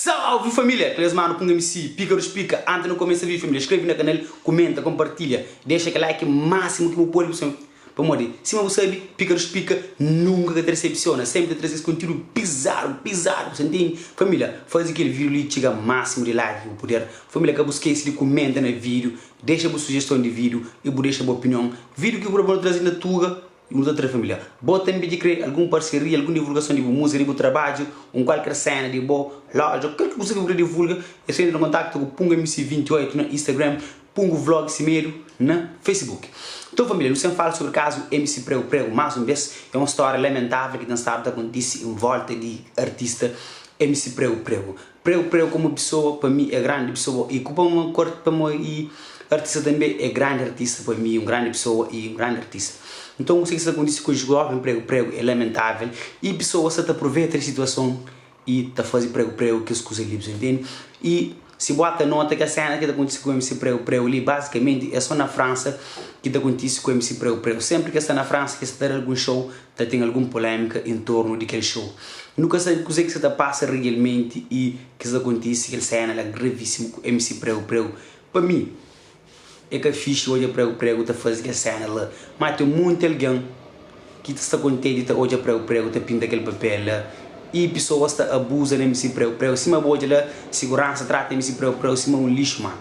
Salve família! Kles manu ku MC Pika dos Pika Antes nu kumesa vídeo família Skrebe na kanal, kumenta, kompartilha Dexa kel like másimu ki bu pode bu Pamodi sima bu sabe Pika dos Pika nunka ka ta desepsiona Senpri ta traze es kontiúdu bizarru, bizarru Bu sa ntende? Família, faze kel vídeo li txiga másimu di like ki bu puder Família ka bu skese di kumenta na vídeo Dexa bu sujeston di vídeo i bu dexa bu opinion Vídeo ki bu krê pa nu traze na tuga I nu ta tra família. Bo tanbe dja kre algun parseria, algun divulgason di bu múzika, di bu trabadju, un kualker sena di bo loja, kualker kuza ki bu kre divulga, é so entra na kontaktu ku Pungo MC 28 na Instagram, Pungo Vlog Simedu na Facebook. Nton família, nu sen fala sobri kazu MC Pregu Pregu más un bes, é un stória lamentável ki ten stadu ta kontise en volta di artista MC Pregu Pregu. Preu preu komu pisoa pa mi é grandi pisoa i ku pamo kor pamo i artista tanbe é grandi artista pa mi un grandi pisoa i un grandi artista nton kuse ki sta kontise ku joven pregu pregu é lamentavel i pisoa sta ta apruveta di situason i ta faze pregu pregu kes kusa li bu ntende i si bu ata nota kel sena ki ta kontise ku MC pregu pregu li bazikamenti é so na fransa ki ta kontise ku MC pregu pregu senpri ki el sta na fransa ki el sta ta da algun show ta ten algun polémika en tornu di kel show. Nu ka sabe kuzê ki sa ta pasa realmenti y ki sa ta kontise kel séna la gravísimu ku MC Pregu Pregu. Pa mi, é ka fixi odja Pregu Pregu ta faze kel séna la, má ten monti algen ki ta sta kontenti ta odja Pregu Pregu ta pinta kel papel la y pesoas ta abuza na MC Pregu Pregu. Sima bu odja la, siguransa trata MC Pregu Pregu sima un lixu, má.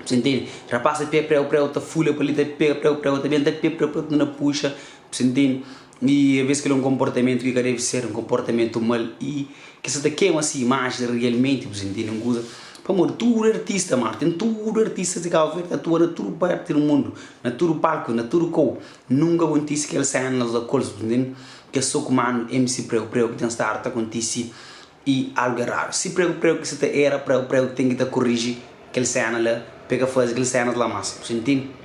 Bu ntende? Rapaz ta pega Pregu Pregu ta fulha pa li, ta pega Pregu Pregu ta ben, ta pega Pregu Pregu ta na puxa. Bu ntende? I avês kel-li é un konportamentu ki ka debe ser, un konportamentu mal i ki sa ta kema se imaji realmenti, bu ntende? Un kuza, pamodi tudu artista, mano, ten tudu artistas di Kabu Verdi ta atua na tudu parti di mundu, na tudu palku, na tudu kou, nunka kontise kel sénas la ku el, bu ntende? Ke so ku manu MC Preu Preu ki ten stadu ta kontise i algu eradu. Si Preu Preu ki sa ta era, Preu Preu ten ki ta koriji kel sena la pa e ka faze kel senas la mas bu intende?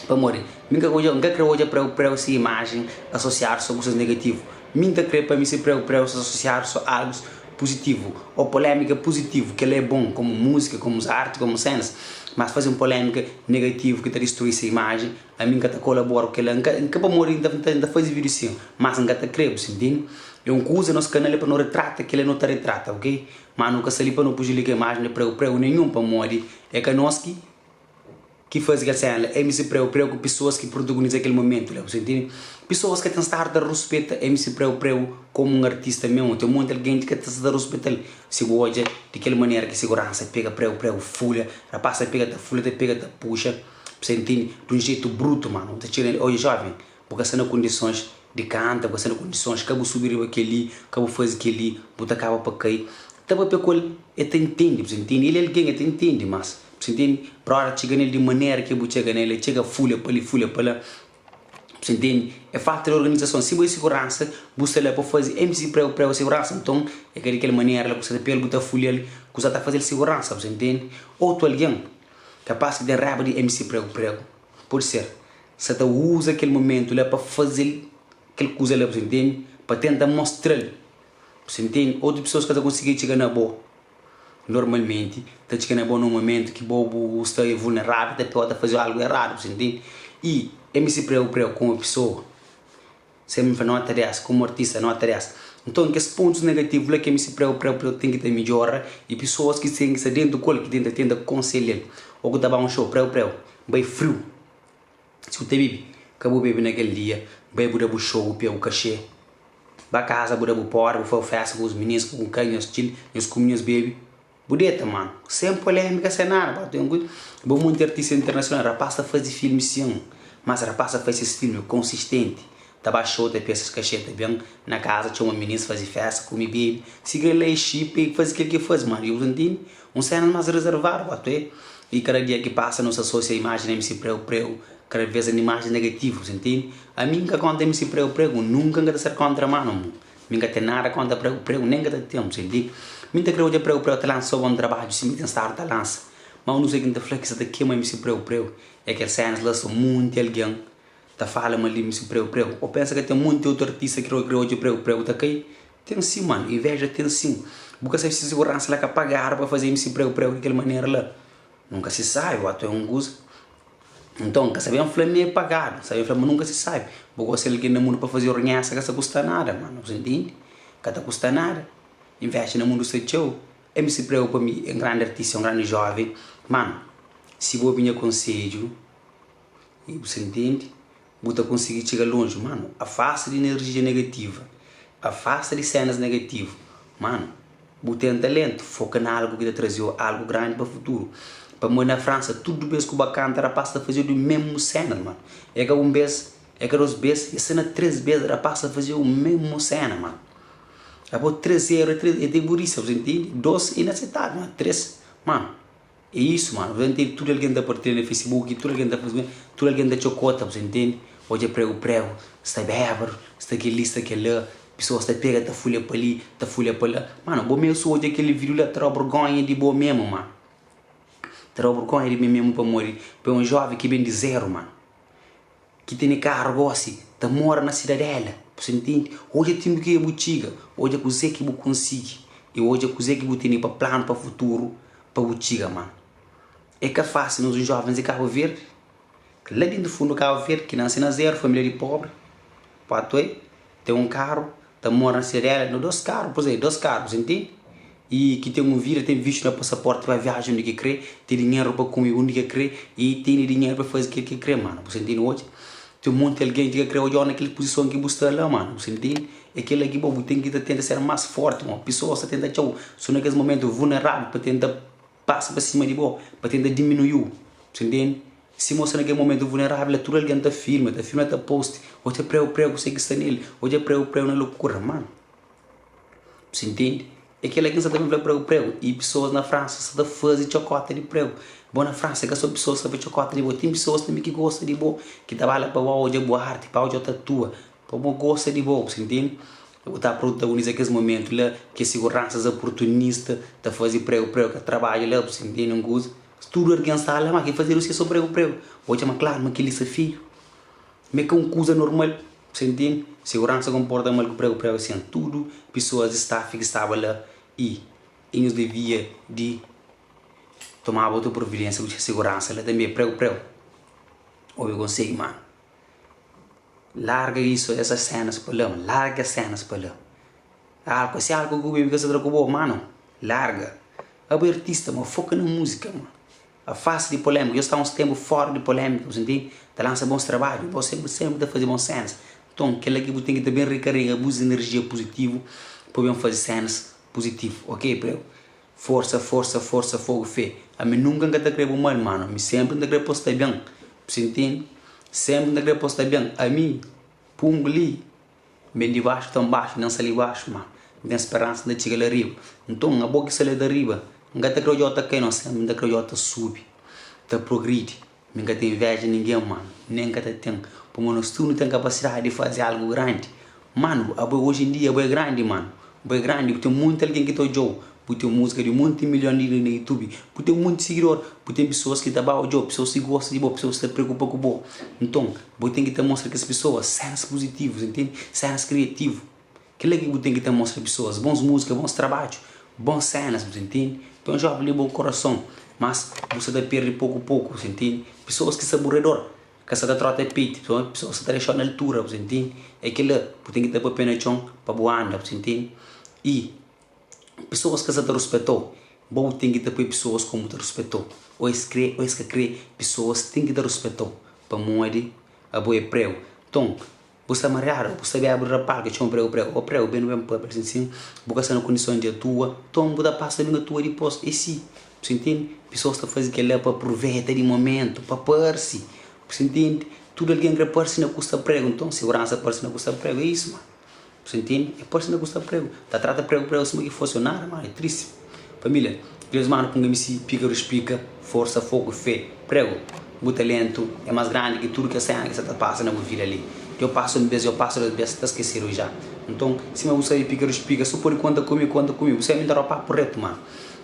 Pamodi mi nka odja nka kre odja preu preu si imajen asosiadu so kusas negativu mi nta kre pa mi si preu preu sta asosiadu so algus puzitivu o polemika puzitivu kela é bon komu musika komu arti komu senas mas faze un polemika negativu ki ta distrui se imajen ami nka ta kolabora ku kela nka nka pamodi nta nta faze video sin mas nka ta kre bu intende? É un kuza nos kanal é pa no retrata kela no ta retrata ok. Má nu ka sta li pa nu prejudika imajen di pregu pregu nenhun, pamodi é ka nos ki ki faze kel sena la. MC Pregu Pregu ku pesoas ki protagoniza kel momentu la. Bu sta intende? Pesoas ka ten stadu ta ruspeta MC Pregu Pregu komu un artista memu. Ten monti algen ki ka ta sta ta ruspeta-l. Si bu odja di kel manera ki siguransa pega Pregu Pregu fulha, rapaz ta pega ta fulha, ta pega ta puxa, bu sta intende? Di un jetu brutu, manu. Bu ta txiga na el, odja joven, Bu ka sta na kondisons di kanta, bu ka sta na kondisons, ka bu subi riba kel-li, ka bu faze kel-li, bu ta kaba pa kai. Ta papia ku el, el ta intende, bu ta intende? El é algen, el ta intende, mas, bu ta intende? Brother txiga nel di manera ki bu txiga nel, el txiga fulha pa li, fulha pa la, bu ta intende? É falta di organizason. Si bo é siguransa, bu sta la pa faze MC pregu pregu siguransa, nton é ka di kel manera la ku sta ta pega-l, bu ta fulha-l, kuza ta faze-l siguransa, bu ta intende? Otu algen, kapas ki ten raiba di MC pregu pregu, pode ser. Sa ta uza kel momentu la pa faze-l kel kuza la, bu sa ntende? Pa tenta mostra-l, bu sa ntende? Otus pesoas ka ta konsigi txiga na bo normalmenti, ta txiga na bo na un momentu ki bo bu sta vulnerável, ta pode ta faze algu eradu, bu sa ntende? I MC Prego Prego komu pesoa, sen mi fla nota 10, komu artista nota 10. Nton kes pontus negativu la ki MC Prego Prego Prego ten ki ta midjora i pesoas ki ten ki sta dentu ku el ki ten ta tenta konselha-l ô ku ta ba un show Prego Prego bai friu. Si bu ta bebe, ka bu bebe na kel dia. Bai bu da bu xou, bu pega bu kaxê. Ba kaza bu da bu póri, bu faze festa ku bus minis, ku kai nhos txil, nhos kume, nhos bebe. Bu deta, manu. Sen polémika, sen nada. Ba ten ku bo monti artista internasional. Rapaz ta faze filmi sin, mas rapaz ta faze ses filmi konsistenti. Ta ba xou, ta pega ses kaxê, ta ben na kaza txoma minis, faze festa, kume, bebe. Si kre la e xipa e faze kel ki e faze, manu. Bu ta ntende? Un sena mas rezervadu pa tué i kada dia ki pasa nu sa asosia imaji na MC Preu Preu kada vez un imaji negativu bu ntende? Ami N ka kontra MC Preu Preu nunka N ka ta ser kontra manu mi N ka ten nada kontra Preu Preu nen N ka ta ten bu ntende? Mi N ta kre odja Preu Preu ta lansa so bon trabadju sima el ten stadu ta lansa ma un kuza ki N ta fla ki sa ta kema MC Preu Preu é kel senas la so munti algen ta fala mal di MC Preu Preu o pensa ka ten munti otu artista ki kre odja Preu Preu ta kai Ten sim mano, inveja ten sim. Bu ka sabe si seguransa la ka pagadu pa faze MC pregu pregu di kel manera la. Nunka si sabe, o ato é un kuza. Nton, ka sabe fla mi é pagadu, sabe fla ma nunka si sabe. Bu gosta di algen na mundu pa faze ornhesa ka sa kusta nada mano, bu sa ntende? Ka ta kusta nada. Inveja na mundu sta txeu. MC Prego pa mi é un grandi artista, é un grandi joven. Mano, si bu obi nha konsedju i bu sa ntende, bu ta konsigi txiga lonji. Mano, afasta di enerjia negativa, afasta di senas negativu. Mano, bu ten talentu, foka na algu ki ta traze-u algu grandi pa futuru. Pamodi na Fransa, tudu bes ku ba kanta, rapaz ta faze-u di mesmu sena, mano. É ka un bes, é ka dos bes, é sena tres bes, rapaz ta faze-u mesmu sena, mano. Abo 3 0 é 3 é de burisa, bu intende? 2 é inaceitável, ma 3, mano, é isso, mano. Bu intende? Tudo algen ta partilha na Facebook, tudo algen ta faze, tudo algen ta txokota, bu intende? Odja pregu pregu, sta bébadu, sta kel-li, sta kel-la, pesoas ta pega ta fulha pa li, ta fulha pa la. Mano, bo mesmu su odja kel vídiu la, ta da-u burgonha di bo mesmu, mano. Ta da-u burgonha di mi mesmu pamodi bo é un jóven ki ben di zeru, mano. Ki tene karu gosi ta mora na sidadela bu sa ntende? Odja tempu ki bu txiga, odja kuzê ki bu konsigi i odja kuzê ki bu tene pa planu pa futuru pa bu txiga ma é ka fásil nos jovens di Kabu Verdi la dentu fundu Kabu Verdi ki nase na zeru familia di pobri patu ten un karu ta mora na sidadela no dos karu pur izemplu dos karu bu sa ntende? I ki ten un vida ten vistu na pasaporti pa viaja undi ki kre ten dinheru pa kume undi ki kre i tene dinheru pa faze kel ki kre manu bu sa ntende odja ten un monti algen ki ka kre odjau na kel puzison ki bu sta la manu bu sa ntende é kela ki bo bu ten ki ta tenta ser mas forti ma pesoas ta tenta atxau so na kes momentu vulnerável pa tenta pasa pa sima di bo pa tenta diminuiu bu sa ntende si mostra na kel momentu vulnerável la tudu algen ta filma ta filma ta post odja preu preu kuse ki sta nel odja preu preu na lokura manu. Bu sa intende? É kel-la ki N sa ta ben fla pregu pregu. I pesoas na Fransa sa ta faze txokóta di pregu. Bo na Fransa é ka sô pesoas ki ta faze txokóta di bo. Ten pesoas tanbe ki gosta di bo, ki ta ba la pa bo odja bu arti, pa odja-u ta atua, pa bo gosta di bo. Bu sa intende? Bu ta protagoniza kes momentu la, kes siguransas oportunista ta faze pregu pregu ka trabadja la. Bu sa intende un kuza? Tudu algen sta la, má ki fazedu si é sô pregu pregu. Bo odja ma klaru ma kel-li sta feiu. Ma é ka un kuza normal. Você ntende? Seguransa konporta mal ku pregu pregu asin. Tudu pisoas di staff ki staba la i i nhos devia di tomaba otu providensia ku seguransa la tanbe. Pregu pregu obi konsegu manu. Larga isu esas senas pa la, larga kes senas pa la. Alku si alku ku bebe ka sta tra ku bo manu, larga. Abo é artista ma foka na musika ma. Afasta di polémika, Djo sta uns ténpu fóra di polémika, bu ntende? Ta lansa bons trabadju, bo sénpri sénpri ta faze bons sénas. Nton, kel-la ki bu ten ki ta ben rekarega bus inerjia puzitivu pa bu ben faze sénas puzitivu, ok pregu? Forsa, forsa, forsa, fogu, fé. Ami nunka N ka ta krê bu mal, manu. Ami sénpri N ta krê pa bu sta ben, bu ntende? Sénpri N ta krê pa bu sta ben. Ami, pungu li. N ben di baxu ta nbaxu, N sta li baxu, ma N ten speransa N ta txiga la riba. Nton, abo ki sta la di riba, N ka ta kre odja-u ta kai no, sénpri N ta kre odja-u ta subi, ta progridi. Mi N ka ta inveja ningen, manu, nen N ka ta ten, pamodi nos tudu nu ten kapasidadi di faze algu grandi. Manu, abo oji en dia abo é grandi, manu, bo é grandi, bu ten monti algen ki ta odja-u, bu ten múzika di monti milhon di na youtube, bu ten monti sigidor, bu ten pesoas ki ta ba odja-u, pesoas ki gosta di bo, pesoas ki ta preokupa ku bo. Nton, bo ten ki ta mostra kes pesoas sénas puzitivus, ntende? Sénas kriativu. Kel-la ki bu ten ki ta mostra pesoas, bons múzika, bons trabadju, bons sénas, bu ta ntende? Bo é un jóven di bon korason, mas bu sta ta perde poku-poku, bu ta ntende? Pesoas ki sta bu redor ka sta ta trota petu, pesoas sta ta dexa-u na altura, bu ta ntende? É kel-la, bu ten ki ta poi pé na txon pa bu anda, bu ta ntende? I Pesoas ka sa ta ruspeta-u, bo bu ten ki ta poi pesoas komu ta ruspeta-u. Ô es krê ô es ka krê, pesoas ten ki ta ruspeta-u pamodi abo é pregu. Nton, bu sta mariadu, bu sta bêbu di rapaz ki txoma pregu pregu. Ô pregu, ben nu ben papia asin sin, bu ka sta na kondison di atua, nton bu ta pasa ben atua dipôs. É si, bu sa intende? Pesoas ta faze kel-la pa pruveta di momentu, pa parse. Bu sa intende? Tudu algen krê parse na kusta pregu, nton siguransa parse na kusta pregu. É isu, mano. Bu ntende? É parse na ku sta pregu. Ta trata pregu pregu suma ki fosi nada, ma é tristi. Família, Deus manda pa un MC pika ruspika, forsa, foku, fé. Pregu, bu talentu é mas grandi ki tudu kes sena ki sa ta pasa na bu vida li. Djo pasa un bes, djo pasa dos bes, ta skesedu ja. Nton, sima bu sabe pika ruspika, su pode konta ku mi, konta ku mi. Bu sabe mi n ta da papu retu, ma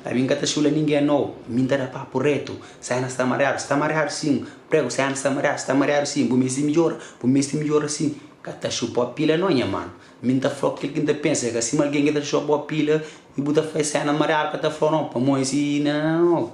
ami n ka ta xula ningen no. Mi n ta da papu retu. Sena sta mariadu, sta mariadu sin. Pregu, sena sta mariadu, sta mariadu sin. Bu meste midjora, bu meste midjora sin. Ka ta xupa pila no nha mano. Mi nta flau kel ki nta pensa é ka sima algen ki ta xupa pila i bu ta fai sena mariadu ka ta flau no pamodi si nau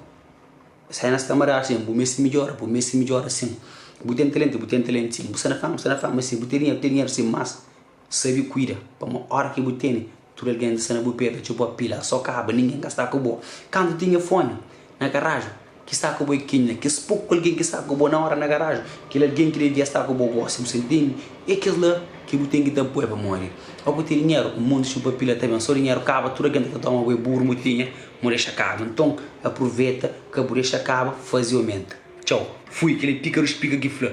sena sta mariadu sin bu meste midjora bu meste midjora sin bu ten talentu bu ten talentu sin bu sta na fama bu sta na fama sin bu ten dinheru bu ten dinheru sin mas sabe kuida pamodi ora ki bu tene. Tudu algen ta sta na bu pé ta txupa pila So kaba ningen ka sta ku bo Kantu tinha fome na garaju Ki sta ku bo é kenha? Kes poku algen ki sta ku bo na ora na garaju Kel algen ki devia sta ku bo gosi Bu sa ntende? É kes la ki bu ten ki ta poi Pamodi o ku ten dinheru un monti txupa pila ta ben So dinheru kaba tudu algen ta toma bo é buru Mu tinha mu dexa kaba Nton apruveta ka bu dexa kaba faze omenta Txau fui kel é píkarus pika ki fla.